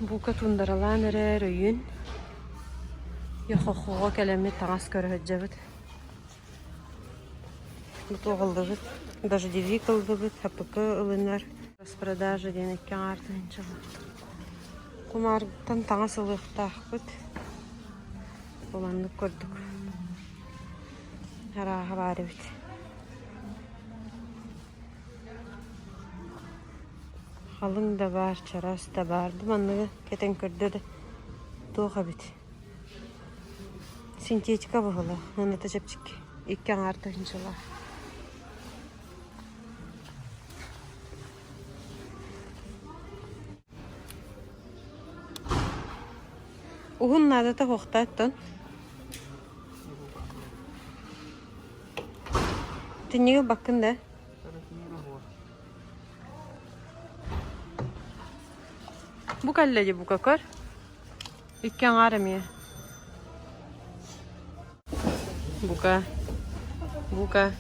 Бука туундаралаан эрэр өйүн Йохохоҕо кэлэммит таҥас көрө сылдьабыт. Туох ыллыбыт? Дождевик ыллыбыт, ХПК ылынар. Распродажа диэн икки аҥаар тыһыынчалаах. Кумаартан таҥас ылыахтаахпыт. Ол оннук курдук. Арааһа баар эбит. Халыҥ да баар, чараас да баар. Бу манныгы кэтэн көрдө да туох эбит. Синтетика быһыылаах, уонната чэпчэки. Икки аҥаар тыһыынчалаах. Уһун наадата суохтааттан. Түннүгү ылбаккын да? Бу кэллэ дии бука көр. Икки аҥаар эмиэ. Бука. Бука.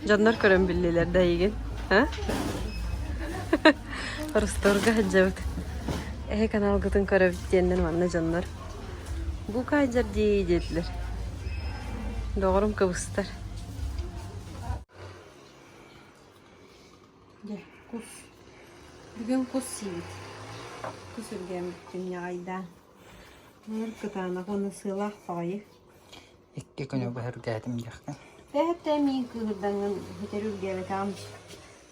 Дьоннор көрөн биллилэр да эйигин. А? Росторга сылдьабыт. Эһи каналгытын көрөбүт диэннэр манна дьоннор. Бука сылдьар дии диэтилэр. Доҕорум кыбыстар. Дьэ, кус. Бүгүн кус сиибит. Кус үргээммит түннэҕэйдээн. Мыр кытаанах уонна сыалаах баҕайы. Икки күнү быһа үргээтим диэххин. Тэһэттэ миин кыыһырдаҥҥын иһитэр үргээбэтэҕим.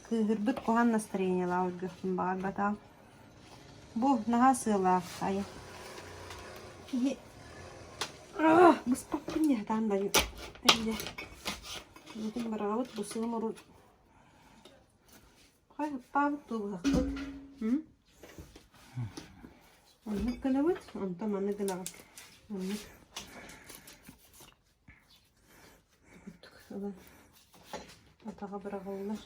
Кыыһырбыт куһаҕан настроениелаах үргүөхпүн баҕарбатаҕым. Бу наһаа сыалаах айа. Киһи быспаппын дии сатаан да дьэ. Бүтүн быраҕабыт бу сыам урут Хай ыппаабыт дуу быһахпыт. Оннук гынабыт, онтон маны гынаҕыт. Оннук. Курдук ылан атаҕа быраҕыллар.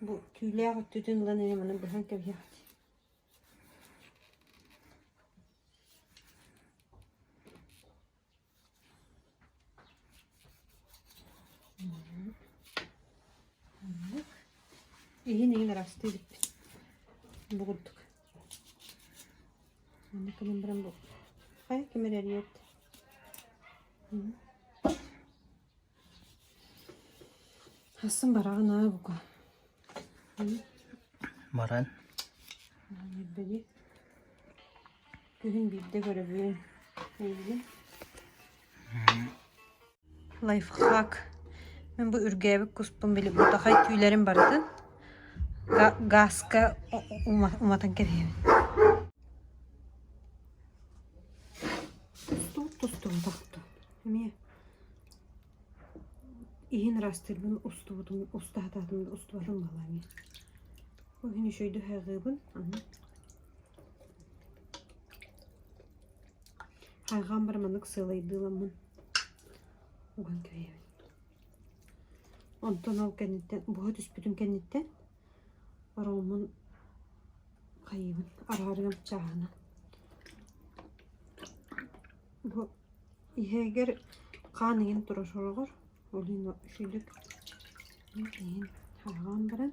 Бу түүлээх өттүтүн ылан эмиэ маны быһан кэбиһэҕит. Иһин иһин арастыы иликпит. Бу курдук. Маннык гынан баран бу хайа ким эрэ эрийэт. Хассын бараҕын аа бука. Баран. Эрдэни. Күһүн биирдэ көрөбүн. Эйигин. Лайфхак. Мин бу үргээбит куспун били бутахай түүлэрин барытын газка уматан кэбиһэбин. Тустубут тустубутах Эмиэ иһин ыраастыырбын устубутум устаатаатым да устубатым буолла эмиэ. Ол иһин үчүгэйдик хайҕыыбын аны хайҕаан баран маннык сыалайдыыламмын уган кэбиһэбин. Онтон ол кэнниттэн буһа түспүтүн кэнниттэн ороммун хайыыбын араарыам чааһынан. Бу Иһигэр хаан иҥэн турар сороҕор, ол иһин үчүгэйдик иһин хайҕаан баран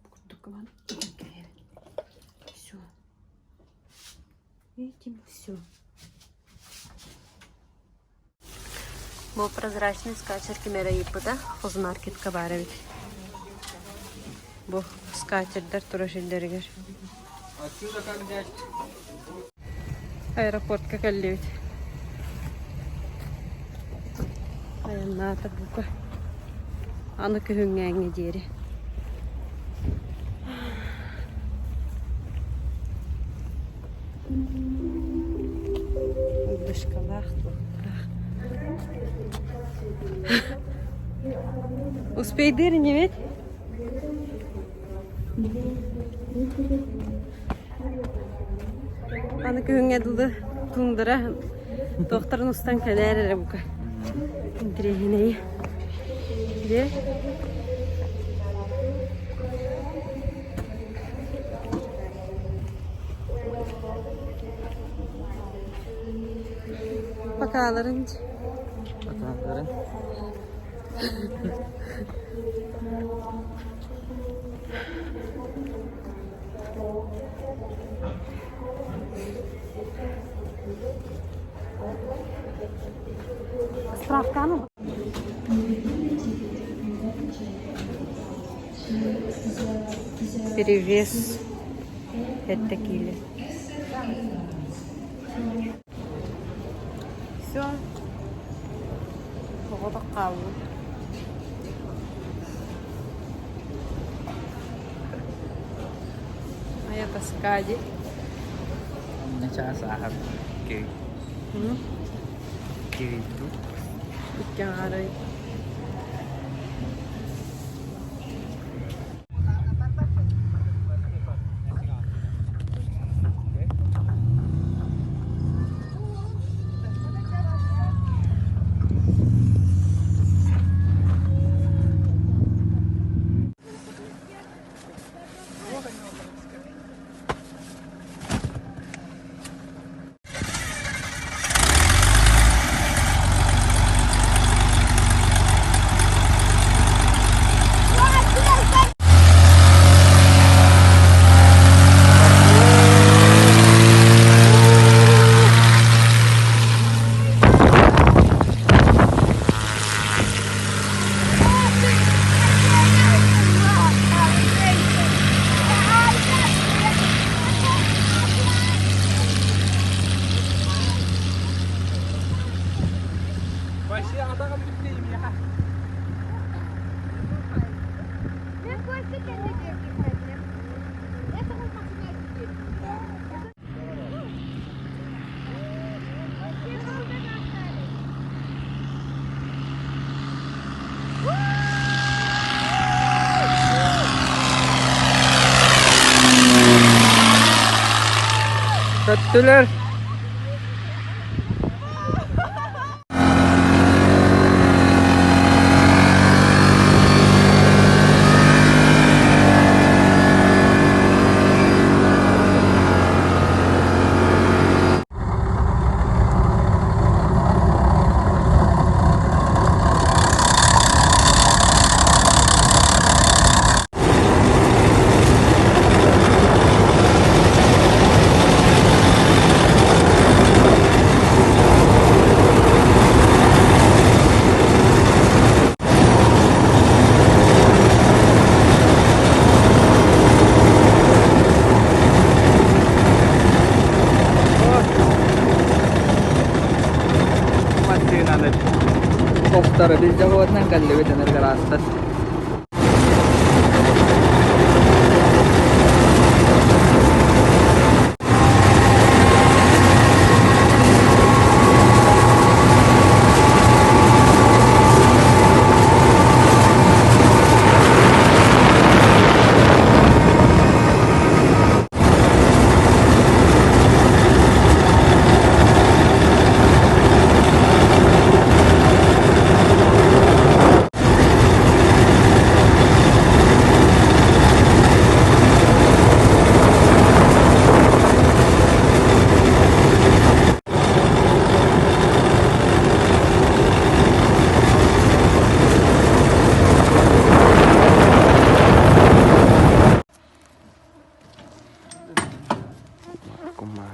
бу курдук гынан ытан кэбиһэбин. Всё. Этим всё. Бу прозрачный скатерть ким эрэ ыйыппыта, хозмаркетка баар эбит. Бу скатердар турар сирдэригэр. Аэропортка кэллибит. Айаннаата бука. Аны күһүҥҥээҥҥэ диэри. Дышкалаах туохтаах. Успейдыр инибит? Аны күһүҥҥэ дылы туундара туохтарын устан кэлээр эрэ бука. Интириэһинэйи. Дьэ. Покаларын. Покаларын. Справканы. Перевес это киле. Все. Оҕото хаалла. Моя тоска дии. Начаас ааһар киирдик. Икки аҥаарай. Көттүлэр. Массыынаны Тохтору билдьэ кэллибит энергораастар. Кума.